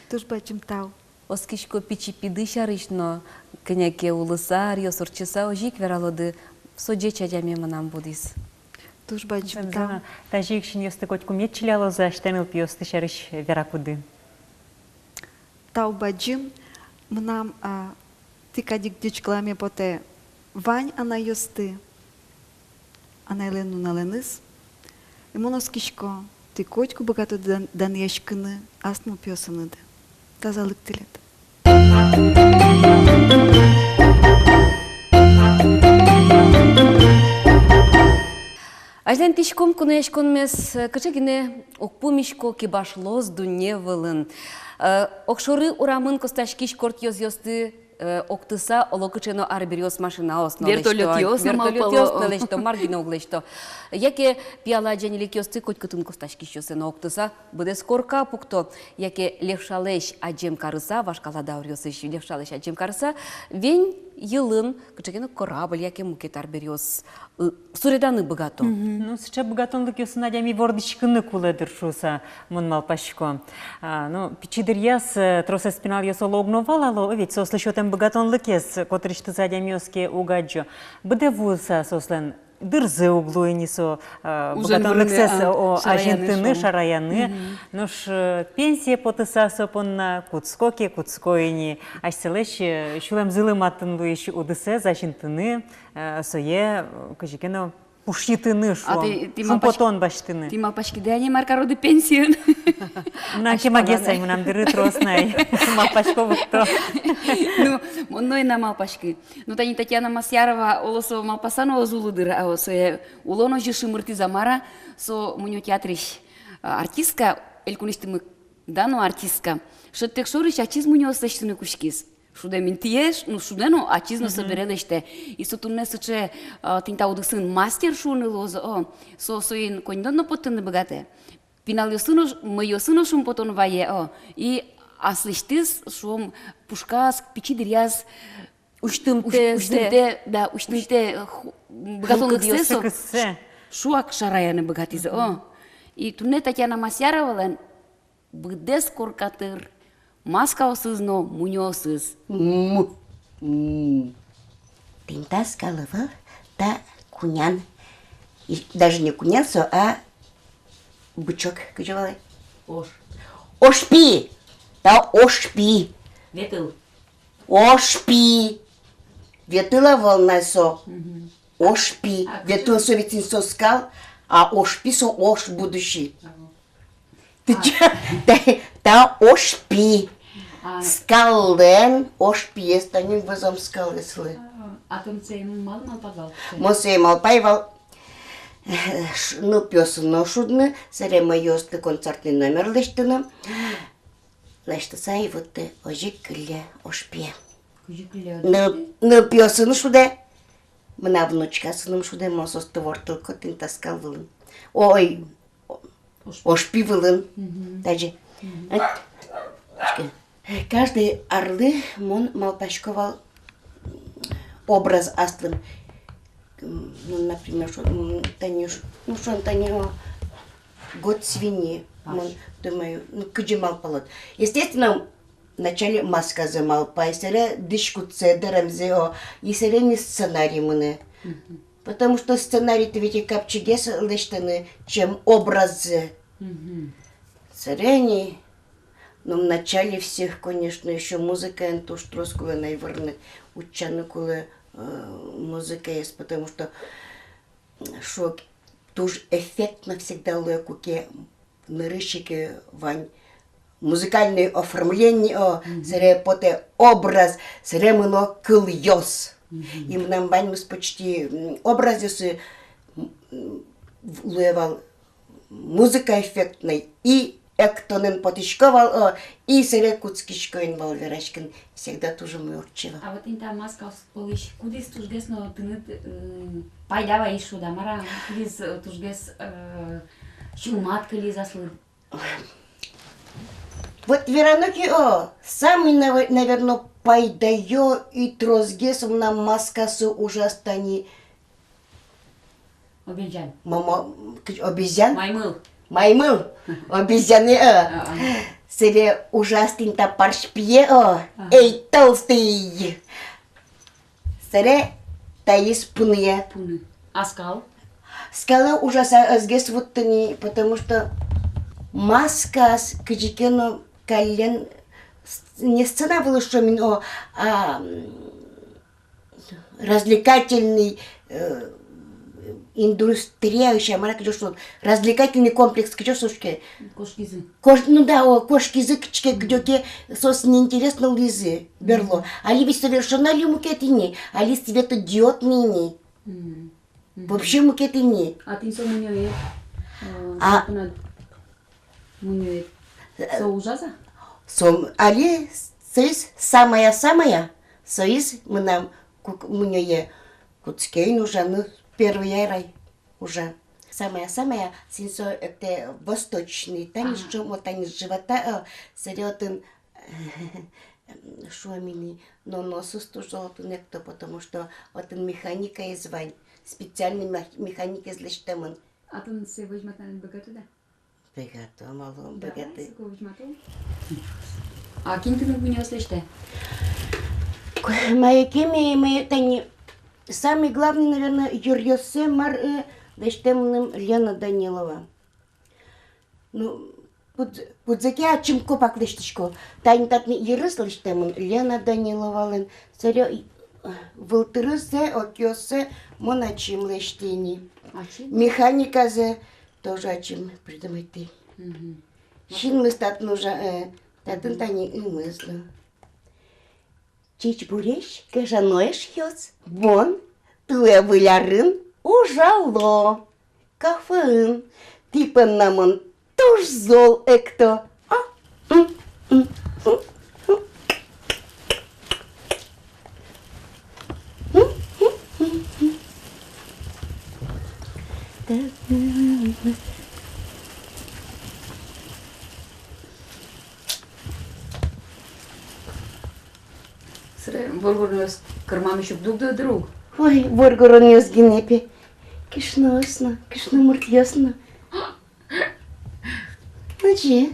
Туж бадӟым тау. Оскисько, пичи пиды сярысь но, кӧня ке улыса, аръёс ортчыса, озьы ик вералоды: со ӟеч адями мынам будӥз. Туж бадӟым тау. Зэмзэ но, тазьы ик синъёсты котьку мед чилялозы, асьтэ нылпиосты сярысь веракуды. Тау бадӟым, мынам, а, тӥ кадь ик ӟечкыламе потэ вань анайёсты анайлэн нуналэныз. И мон оскисько, тӥ котьку быгатоды дан-, данъяськыны ас нылпиосыныды. Тазалык тӥледлы. Азьланьтӥськом кунояськонмес, э, кыӵе гинэ уг пумисько, кибашлоз дунне вылын. Э, огшоры урамын костаськись корт ёзъёсты, э, октыса, оло кыӵе но арбериос машинаос но лэсьто, вертолётъёс но, вертолётъёс но лэсьто, мар гинэ уг лэсьто. Яке пияла ӟаньылекъёсты котькытын костаськисьёссэ но октыса, быдэс корка пукто, яке левшалэсь адӟем карыса, вашкала дауръёсысь левшалэсь адӟем карыса, вень йылын кыӵе ке но корабль яке мукет арбериос, ы, суреданы быгато. Мгм. Ну, сыӵе быгатонлыкъёсын адями вордӥськыны кулэ, дыр, шуыса мон малпасько. А, ну, пичи дыръяз, э, тросэз пиналъёс оло уг но валало, ведь соослы сётэм быгатонлыкез котырысьтыз адямиос ке уг адӟо. Быдэ вуыса соослэн дырзы уг луы ини со, э, быгатонлыксэс, а, о, шараяны, азинтыны, шуом, шараяны. Мгм. Нош, э, пенсие потыса со понна кутско ке, кутско ини. Асьсэлэсь, э, сюлэмзылы матын луись удысэз азинтыны, э, сое, э, кызьы ке но пушйытыны, шуом, шумпотон басьтыны. Тӥ малпаськиды-а ни, мар кароды пенсиын? Мынам кемагес ай, мынам дыры трос на ай. Малпасько вутто. Ну, мон но ӧй на малпаськы. Ну, тани Татьяна Масьярова, оло со малпаса но ӧз улы, дыр, а, сое улон озьы шымыртӥз-а, мар-а, со мунё театрысь, а, артистка, элькунысьтымы дано артистка. Шӧдтэк шорысь ачиз мунёос лэсьтыны кутскиз. Шудэм интые, ну, шудэ но, ачиз но собере лэсьтэ. И со туннэ сыӵе, а, тӥни та удысын мастер шуыны луоз, о, со соин коньдон но поттыны быгатэ. Пиналъёслы но, мӧйыослы но шумпотон вае, о, и аслэсьтыз, шуом, пушказ, пичи дыръяз усьтымтэ, усь-, усьтымтэ, да, усьтымтэ, ху-, быгатонлыксэ со, шуак шараяны быгатӥз, о. И туннэ Татьяна Масьяровалэн быдэс корка тыр маскаосыз но мунёосыз. М, м. Тӥни та скал ӧвӧл, та кунян. И даже не кунян со, а бычок, кызьы вал ай? Ош. Ошпи! Та ошпи! Ветыл. Ошпи! Ветыл ӧвӧл на со. Мгм. Ошпи. А ветыл кызьы? Со ведь ини со скал, а ошпи со ош будущий. Ага. Тӥ чё? Та, та ошпи. А. Скаллэн ошпиез, тани вӧзом скалъёслы. А, а тон сое малы малпад вал? Мон сое малпай вал, ш-, нылпиосын но шудыны, собере мӧйыосты концертный номер лэсьтыны. Лэсьтыса ай вуттэ, озьы ик кылле ошпие. Кызьы кылле? Ныл-, нылпиосын шудэ. Мынам внучкаосыным шудэ, мон соосты ворттылӥсько тӥни та скал вылын. Ой, о-, ошпи. Ошпи вылын. Мгм. Тазьы. Мгм. Ай, ӵукна. Каждый арлы мон малпасько вал образ аслым. М, ну, например, шо-, м, тани ш-, ну, шуом, тани, о, год свиньи. Мон думаю, ну, кызьы малпалод. Естественно, вначале масказэ малпай, собере дӥськутсэ, дэремзэ, о, и собере ини сценарий мынэ. Мгм. Потому что сценарий-то ведь капчигес лэсьтыны, чем образзэ. Мгм. Собере ини, ну, вначале всех, конечно, ещё музыкаен туж трос кулэ на ай вырыны, утчаны кулэ, э, музыкаез, потому что, м, шок, туж эффектно всегда луэ, куке нырысь ик вань музыкальное оформление, о, мгм, собере потэ образ, собере мыно кылъёс. Мгм. И мынам ваньмыз почти, м, образъёсы, м, м, луэ вал музыка эффектной, и эктонэн потӥсько вал, о, и собере кутскисько ини вал вераськыны, всегда туж умой ортче вал. А вот ини та маскаос пӧлысь кудӥз тужгес но тыныд, э, пайда вайиз шуод-а, мар-а, кудӥз, э, тужгес, э, сюлмад кылиз аслыд? Вот верано ке, о, самый, нав-, наверно, пайдаё и тросгес мынам маскаосы ужаз тани. Обезьян. Мамо, кыӵе, обезьян? Маймыл. Маймыл. Обезьяны, э. А, а. Собере ужаз тӥни та парсь пие, о. Ага. Эй, толстый. Собере таиз пуныя. Пуны. А скал? Скалэ ужаса ӧзгес вуттыны, потому что маскаос кызьы ке но каллен с-, не сцена вылысь, шуом ини, о, а, м, развлекательный, э, индустрия, ещё мар-а, кызьы шуод, развлекательный комплекс, кызьы шуод ке. Кошкизы. Кош-, ну да, о, кошкизы кыӵе ке, кыдёке, соос неинтересно луизы, берло. Мгм. Али ведь совершенно али мукет ини, али светодиодный ини. Мгм. Вообще мукет ини. А тӥни со мунёед, э, а, тунад мунёед, со ужа-а? Со али соиз самая-самая, соиз мынам кук-, мунёе, кутске ини ужаны, первый ай ужа. Самая-самая, син со эктэ восточный, тани, ага, шуом, вот тани живота, э, сыре отын, шуом ини, но носыз туж зол отын экто, потому что отын механикаез вань, специальный мех-, механикаез лэсьтэмын. А тон сое возьматыны быгатод-а? Быгато, малы ум быгатэ. Давай, соку возьматом. А кин тыныд мунёос лэсьтэ? Ку-, мае ке ме, ме тани, самый главный, наверное, йыръёссэ мар, э, лэсьтэ мыным Лена Данилова. Ну, пуд-, пудзэ ке ачим копак лэсьтӥсько. Тани татын йырыз лэсьтэмын Лена Даниловалэн. Сыре, э, вылтырзэ, окъёссэ мон ачим лэсьтӥ ини. Ачим? Механиказэ тоже ачим придумайтӥ. Мгм. Синмыз татын ужа, э, татын тани ымыз но. Ӟечбуресь, гажано эшъёс! Мон туэ Выль арын ужало кафеын. Тӥ понна мон туж зол экто. А? М, м, м, м. Сыре воргоронъёс кырмамысь уг дугдо дыр ук. Ой, воргоронъёс гинэ пе. Кышноос но, кышномуртъёс но. Озьы.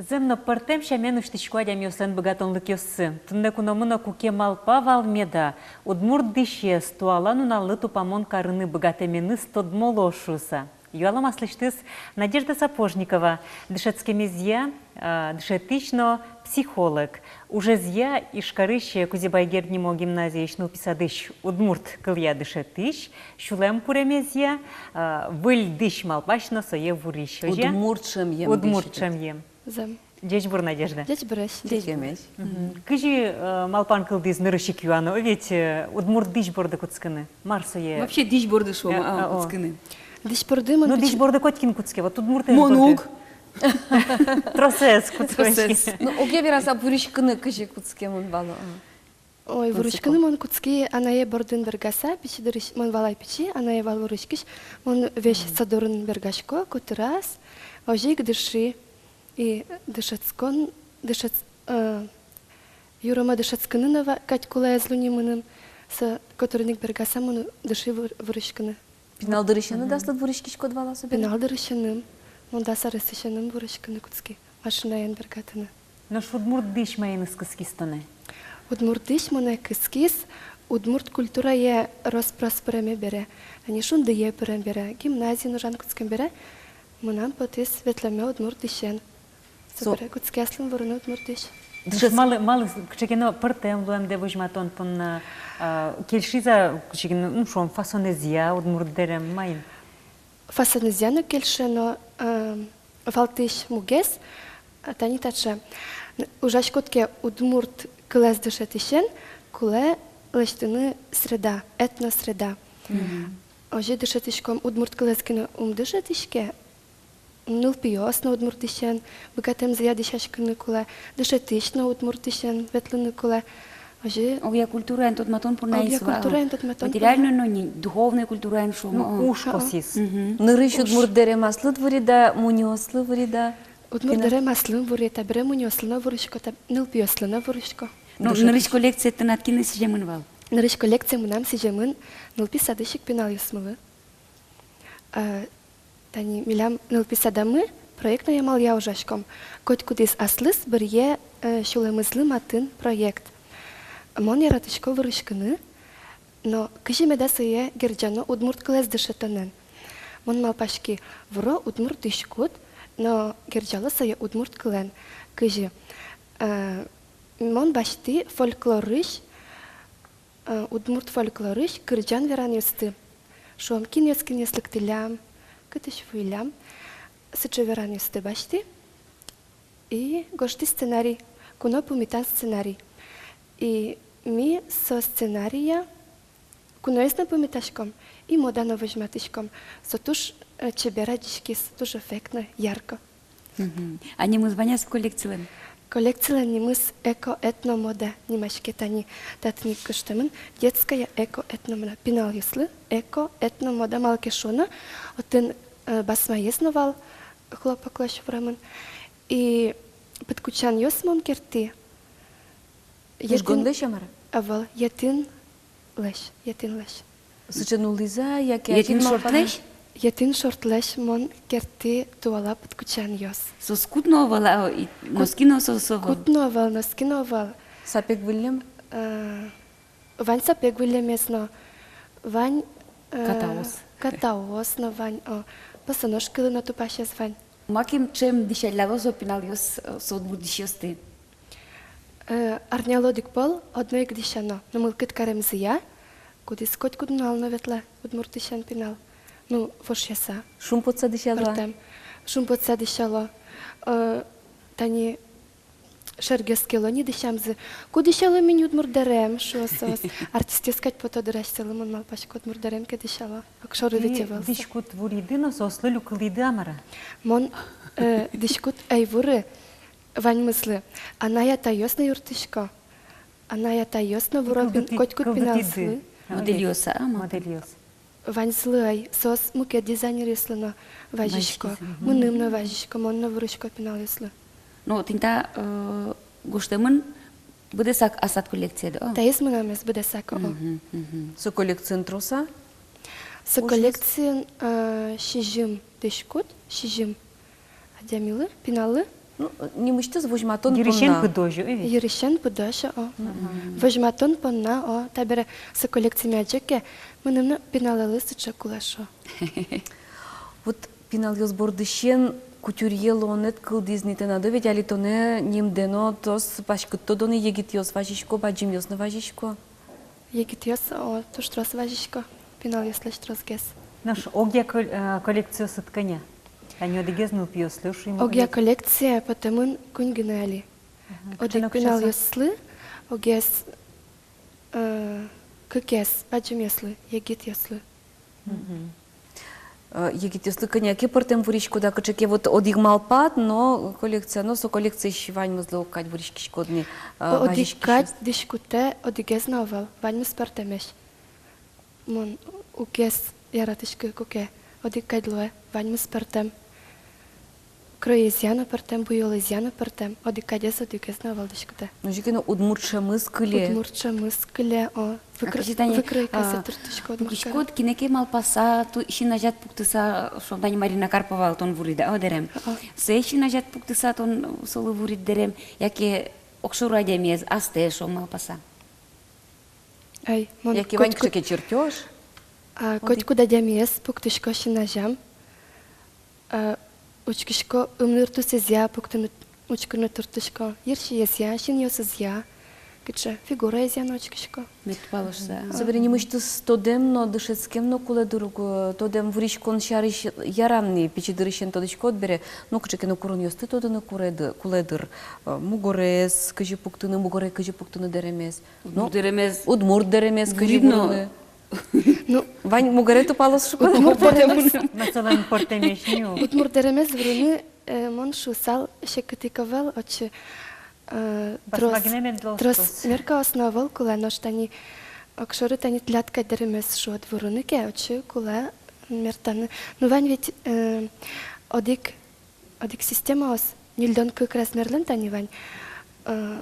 Зэм но, пӧртэм сямен усьтӥсько адямиослэн быгатонлыкъёссы. Туннэ куномы но куке малпа вал меда, удмурт дӥсез туала нуналлы тупамон карыны быгатэменыз тодмо луоз шуыса. Юалом аслэсьтыз Надежда Сапожникова, дышетскемезъя, а, дышетӥсь но психолог. Ужезъя Ижкарысь Кузебай Герд нимо гимназиысь нылпи садысь удмурт кылъя дышетӥсь, сюлэм куремезъя, а, выль дӥсь малпась но сое вурись. Озьы-а? Удмурт шӧмъем. Удмурт дӥсь шӧмъем. Зэм. Ӟечбур, Надежда. Ӟечбуресь. Ӟечбуресь. Мгм. Кызьы, э, малпан кылдӥз, нырысь ик юано, ведь, э, удмурт дӥсь борды кутскыны? Мар сое? Вообще дӥсь борды шуом, э, а, о, кутскыны. Дӥсь борды мон... Ну, пичи-, дӥсь борды котькин кутске, вот удмурт... Мон уг. Тросэз кутске. Тросэз. Ну, огъя вераса, вурӥськыны кызьы кутске, мон вала, а. Ой, вурӥськыны мон кутски анае бордын бергаса, пичи дырысь, мон вал ай пичи, анае вал вурӥськись, мон весь со дорын бергасько, котыраз, озьы ик дыши, и дышетскон, дышетс-, э, юрома дышетскыны но ва-, кадь кулэ ӧз луы ни мыным, со котырын ик бергаса мон дыши вур-, вурӥськыны. Пинал дырысеныд аслыд вурӥськиськод вал-а со бере? Пинал дырысеным, мон дас аресысеным вурӥськыны кутски, машинаен бергатыны. Нош удмурт дӥсь маин кыскиз тонэ? Удмурт дӥсь монэ кыскиз удмурт культурае рос-прос пыреме бере, тани шундые пырем бере, гимназиын ужан кутскем бере, мынам потӥз ветлэме удмурт дӥсен. Со- Собере кутски аслым вурыны удмурт дӥсь. Дышетс- Малы, малы кыӵе ке но пӧртэм луэмдэ возьматон понна, а, кельшиз-а кыӵе ке но, ну, шуом, фасонэзъя удмурт дэрем, маин? Фасонэзъя но кельше, но, а, валтӥсь мугез, а, тани таӵе. Н-, ужаськод ке удмурт кылэз дышетӥсен, кулэ лэсьтыны среда, этносреда. Мгм. Озьы дышетӥськом, удмурт кылэз гинэ ум дышетӥське, нылпиос но удмурт дӥсен быгатэмзыя дӥсяськыны кулэ, дышетӥсь но удмурт дӥсен ветлыны кулэ. Озьы. Огъя культураен тодматон понна. Огъя ис вал. Культураен тодматон понна. Материальной но ни, духовной культураен шуом. Ну, о, уж косӥз. Мгм. Нырысь удмурт дэремаслы вуриды-а, мунёослы вуриды-а? Удмурт дэремаслы вури, табере мунёослы но вурӥсько, таб-, нылпиослы но вурӥсько. Ну, нырысь коллекция тынад кинлы сӥземын вал? Нырысь коллекция мынам сӥземын нылпи садысь ик пиналъёсмылы. Э, тани милям нылпи садамы проектной амалъя ужаськом. Котькудӥз аслыз быръе, э, сюлэмызлы матын проект. Мон яратӥсько вурӥськыны, но кызьы меда сое герӟано удмурт кылэз дышетонэн? Мон малпаськи, вуро удмурт дӥськут, но герӟало сое удмурт кылэн. Кызьы, э, мон басьтӥ фольклорысь, э, удмурт фольклорысь кырӟан-веранъёсты. Шуом, кинъёс кинъёс лыктӥллям, кытысь вуиллям, сыӵе веранъёсты басьтӥ. И гожтӥ сценарий, куно пумитан сценарий. И Ми со сценария куноез но пумитаськом, и мода но возьматӥськом. Со туж, э, чебер адӟиськиз, туж эффектно, ярко. Мгм. А нимыз вань-а со коллекцилэн? Коллекцилэн нимыз «Эко-этномода» нимаське. Тани татын ик гожтэмын: «Детская эко-этномода». Пиналъёслы эко-этномода. Малы ке шуоно, отын, э, басмаез но вал, хлопоклэсь вуремын. И пыдкутчанъёс мон керттӥ. Йӧтинлэсь-а, мар-а? Ӧвӧл, йӧтинлэсь, йӧтинлэсь. Сыӵе нуллӥз-а, яке йӧтин шортлэсь? Йӧтин шортлэсь мон керттӥ туала пыдкутчанъёс. Соос кут но ӧвӧл, а, и носки но соос ӧвӧл? Кут но ӧвӧл, носки но ӧвӧл. Сапег выллем? Э, вань сапег выллемез но, вань, э, катаос. Катаос но вань, о, босоножкалы но тупасез вань. Макем ӵем дӥсялляло со пиналъёс, э, со удмурт дӥсьёсты? Э, арнялы одӥг пол одно ик дӥсяно, но мылкыд каремзыя, кудӥз котькуд нунал но ветлэ удмурт дӥсян пинал. Ну, вошъяса. Шумпотса дӥсяло-а? Пӧртэм. Шумпотса дӥсяло. Э, тани шергес ке луэ ни дӥсямзы: «Ку дӥсяло мынэ удмурт дэрем?» — шуо соос. Артистъёс кадь пото дыр асьсэлы, мон малпасько, удмурт дэрем ке дӥсяло. Огшоры ведь ӧвӧл со. Тӥ дӥськут вуриды но соослы люкылӥды-а, мар-а? Мон, э, дӥськут ӧй вуры ваньмызлы. Анай-атайёс но юрттӥсько. Анай-атайёс но вуро пин-, котькуд пиналъёслы. Модельёс-а, мар-а? Модельёс. Ваньзылы ӧй, соос мукет дизайнеръёслы но вазисько. Вазисько, мгм. Мыным но вазисько, мон но вурисько пиналъёслы. Ну, тӥни та, э, гожтэмын, быдэсак аслад коллекциед, о? Таиз мынамез быдэсак, о. Мгм, мгм. Со коллекциын трос-а? Со коллекциын, э, сизьым дӥськут, сизьым адямилы, пиналлы. Ну, нимысьтыз возьматон понна. Йырысен пыдозь, э, ведь? Йырысен пыдозь, о. Мгм. Возьматон понна, о. Табере со коллекциме адӟе ке, мыным но пиналэлы сыӵе кулэ, шуо. Вот пиналъёс бордысен кутюрье луонэд кылдӥз ни тынад, ведь али тонэ нимдэ но трос паськыт тодоно егитъёс вазисько, бадӟымъёс но вазисько. Егитъёс, о, туж трос вазисько, пиналъёслэсь тросгес. Нош огъя кол-, э, коллекциосыд кӧня? Тани одӥгез нылпиослы шуим. Огъя коллекция потэмын куинь гинэ али. Мгм. Одӥг пиналъёслы, огез, э, кыкез бадӟымъёслы, егитъёслы. Мгм. Э, егитъёслы кӧня ке пӧртэм вуриськод-а, кыӵе ке вот одӥг малпад, но коллекция, но со коллекциысь ваньмызлы огкадь вуриськиськод ни, э, вазиськисьёс. Одӥг кадь дӥськутэ одӥгез но ӧвӧл, ваньмыз пӧртэмесь. Мон уггес яратӥськы, куке одӥг кадь луэ, ваньмыз пӧртэм. Кройезъя но пӧртэм, буёлызъя но пӧртэм, одӥг кадез одӥгез но ӧвӧл дӥськутэ. Ну, озьы ке но, удмурт сямыз кыле. Удмурт сямыз кыле, о. Выкр-, а кызьы тани, выкройкаез, а, турттӥсько удмурт каре. Пукиськод, кинэ ке малпаса, ту син азяд пуктыса, шуом, тани Марина Карпова вал тон вурид-а, о, дэрем. О. Сое син азяд пуктыса, тон солы вурид дэрем, яке огшоры адямиез, астэ, шуом, малпаса. Ай, мон яке вань котькуд-, кыӵе ке чертёж. А, котькуд адямиез пуктӥсько син азям. А, учкисько, ымныр тусэзъя пуктыны, учкыны турттӥсько, йырсиезъя, синъёсызъя, кыӵе фигураезъя но учкисько. Мед тупалоз шуса. Собере нимысьтыз тодэм но, дышетскем но кулэ дыр ук, э, тодэм, вуриськон сярысь ярам ни, пичи дырысен тодӥськод бере, ну, кыӵе ке но куронъёсты тодыны куре ды-, кулэ дыр, э, мугорез кызьы пуктыны, мугоре кызьы пуктыны дэремез. Ну, удмурт дэремез. Удмурт дэремез кызьы вурыны. Ну, вань мугоре тупалоз шуко. Удмурт дэремез. Но солэн пӧртэмесь ни ук. Удмурт дэремез вурыны, э, мон шуысал, секыт ик ӧвӧл, отчы, э, трос, трос меркаос но ӧвӧл кулэ, нош тани, огшоры тани тӥляд кадь дэремез шуод вурыны ке, отчы кулэ мертаны. Ну, вань ведь, э, одӥг, одӥг системаос, ньыльдон кык размерлэн тани вань, э,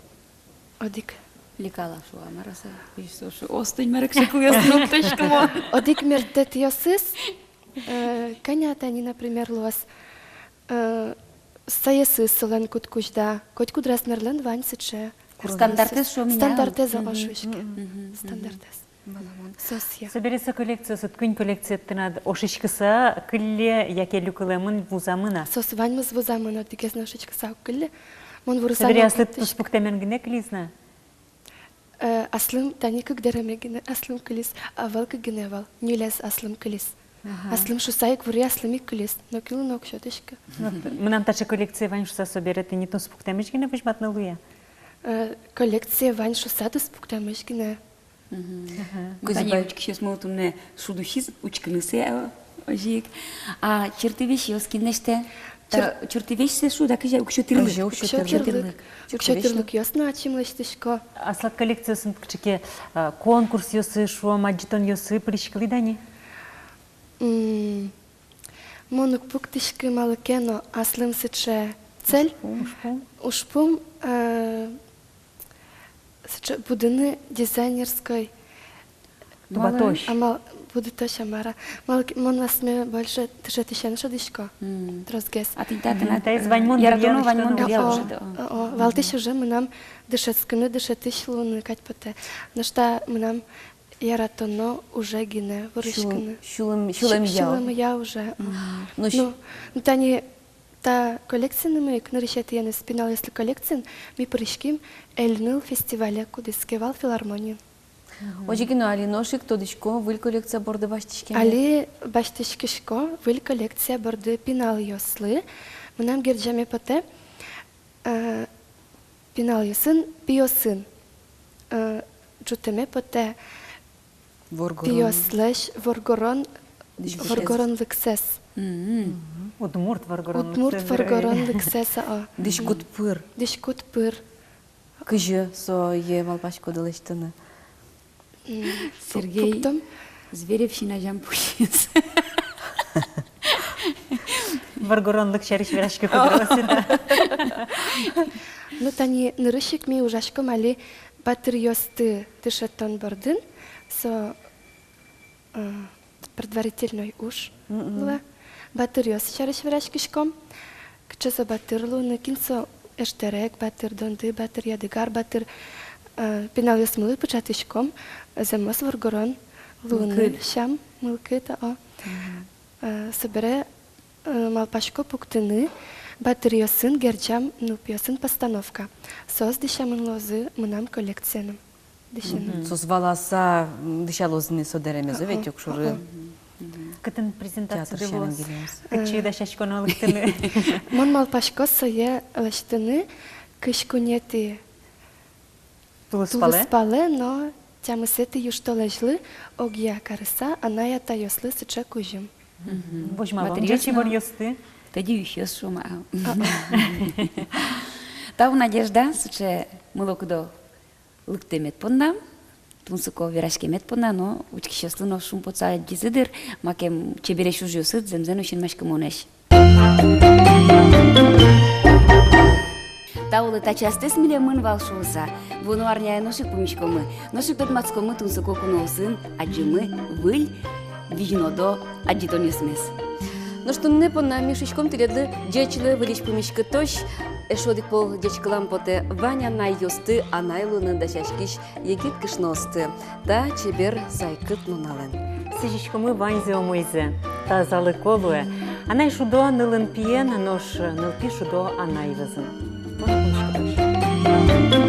одӥг. Лекала шуо-а, мар-а со, кызьы со шуо, остынь, мар-а, кыӵе кылъёс но уг тодӥськы мон. Одӥг мерттэтъёсыз, э, кӧня тани, например, луоз, э, саесыз солэн куд-кузь да, котькуд размерлэн вань сыӵе. Стандартэз, шуом, стандартэз, о, шуиське. Мгм. Стандартэз. Валамон. Соосъя. Собере со коллекциосыд, куинь коллекциед тынад, ошиськыса кылле яке люкылэмын, вузамын-а? Соос ваньмыз вузамын, одӥгез но ошиськыса уг кылле. Мон вурысал но уг кылле. Собере аслыд туспуктэмен гинэ кылиз на? Э, аслым тани кык дэреме гинэ аслым кылиз, ӧвӧл, кык гинэ ӧвӧл, ньылез аслым кылиз. Ага. Аслым шуса ик вури, аслым ик кылиз, но кылле но уг сётӥськы. Мынам таӵе коллекция вань шуса, собере тӥни туспуктэмысь гинэ возьматыны луэ-а? Э, коллекция вань шуыса, туспуктэмысь гинэ. Мгм. Ага. Кузебай. Тани учкисьёсмылы туннэ шуд усиз учкыны сое, э, озьы ик. А чыртывесьёс кинлэсьтэ? Чыр- Та чыртывесьсэ шуод-а, кызьы, уксё тӥрлык? Озьы, уксё тӥрлык. Уксё тӥрлык. Уксё тӥрлыкъёс но ачим лэсьтӥсько. Аслад коллекциосын кыӵе ке, а, конкурсъёсы, шуом, адӟытонъёсы пыриськылӥд-а ни? М, мон уг пуктӥськы малы ке но аслым сыӵе цель. Ужпум. Ужпум, э, сыӵе будыны дизайнерской. Тубатозь. Амал, будытозь, а мар-а. Малы ке мон асме больше дышетӥсен шӧдӥсько. М. Тросгес. А тӥни та тынад, мгм, таиз ваньмон дыръя, яратоно, ваньмон дыръя. О, уже, да. О, о. Валтӥсь уже мынам дышетскыны, дышетӥсь луыны кадь потэ. Нош та мынам яратоно уже гинэ выриськыны. Сю-, сюлэм-, сю-, сюлэмъя. Сюлэмъя уже. Мгм. Ну, ну, тани та коллекциямы ик, нырысетӥеныз пиналъёслы коллекциын, ми пыриським «Эльныл» фестивале, кудӥз ке вал филармониын. Мгм. Озьы ке но, али нош ик тодӥсько, выль коллекция борды басьтӥське. Али басьтӥськисько выль коллекция борды пиналъёслы. Мынам герӟаме потэ, э, пиналъёсын, пиосын, э, ӝутэме потэ воргорон. Пиослэсь воргорон, дӥськутсэс. Воргоронлыксэс. Мгм. Удмурт воргоронлыксэс. Удмурт воргоронлыксэс, а. Дӥськут пыр. Дӥськут пыр. Кызьы сое малпаськоды лэсьтыны? М, Сергей пуктом. Зверев син азям пусйиз. Воргоронлык сярысь вераськыку дыр, о, сыӵе. Ну, тани нырысь ик ми ужаськом али батыръёсты дышетон бордын, со, э, предварительной уж луэ. Мгм. Батыръёс сярысь вераськиськом. Кыӵе со батыр луыны, кин со Эштэрек батыр, Донды батыр, Ядыгар батыр. Э, пиналъёсмылы пыӵатӥськом зэмос воргорон луыны сям, мылкыд, о. Мгм. Э, собере, э, малпасько пуктыны батыръёсын герӟам нылпиосын постановка. Соос дӥсямын луозы мынам коллекциеным. Дӥсяны. Мгм. Соос валаса, м, дӥсялозы ни со дэремезэ ведь, о, огшоры. О, о. Мгм. Кытын презентация луоз? Театр сямен гинэ луоз. Кытчы дасяськоно лыктыны? Мон малпасько сое лэсьтыны кызь куинетӥ тулыспалэ? Тулыспалэ, но тямысэтӥ южтолэзьлы огъя карыса анай-атайёслы сыӵе кузьым. Мгм. Возьмалом ӟеч иворъёсты. Тӧдьы юсьёс, шуом-а. А, а. Тау, Надежда, сыӵе мылокыдо лыктэмед понна, тунсыко вераськемед понна, но учкисьёслы но шумпотыса адӟизы дыр, макем чебересь ужъёсыд, зэмзэ но синмаськымонэсь. Тау лы, та частьсэ милемын вал шуыса. Вуоно арняе нош ик пумиськомы, нош ик тодматскомы тунсыко куноосын адӟымы выль визьнодо адӟытонъёсмес. Нош туннэ понна ми шуиськом тӥледлы ӟеч луэ выльысь пумиськытозь. Эшшо одӥг пол ӟечкылам потэ вань анайёсты анай луыны дасяськись егит кышноосты та чебер сайкыт нуналэн. Сӥзиськомы ваньзэ умойзэ. Тазалыко луэ. Анай шудо нылын-пиен, нош нылпи шудо анай вӧзын. Вуоно пумиськытозь.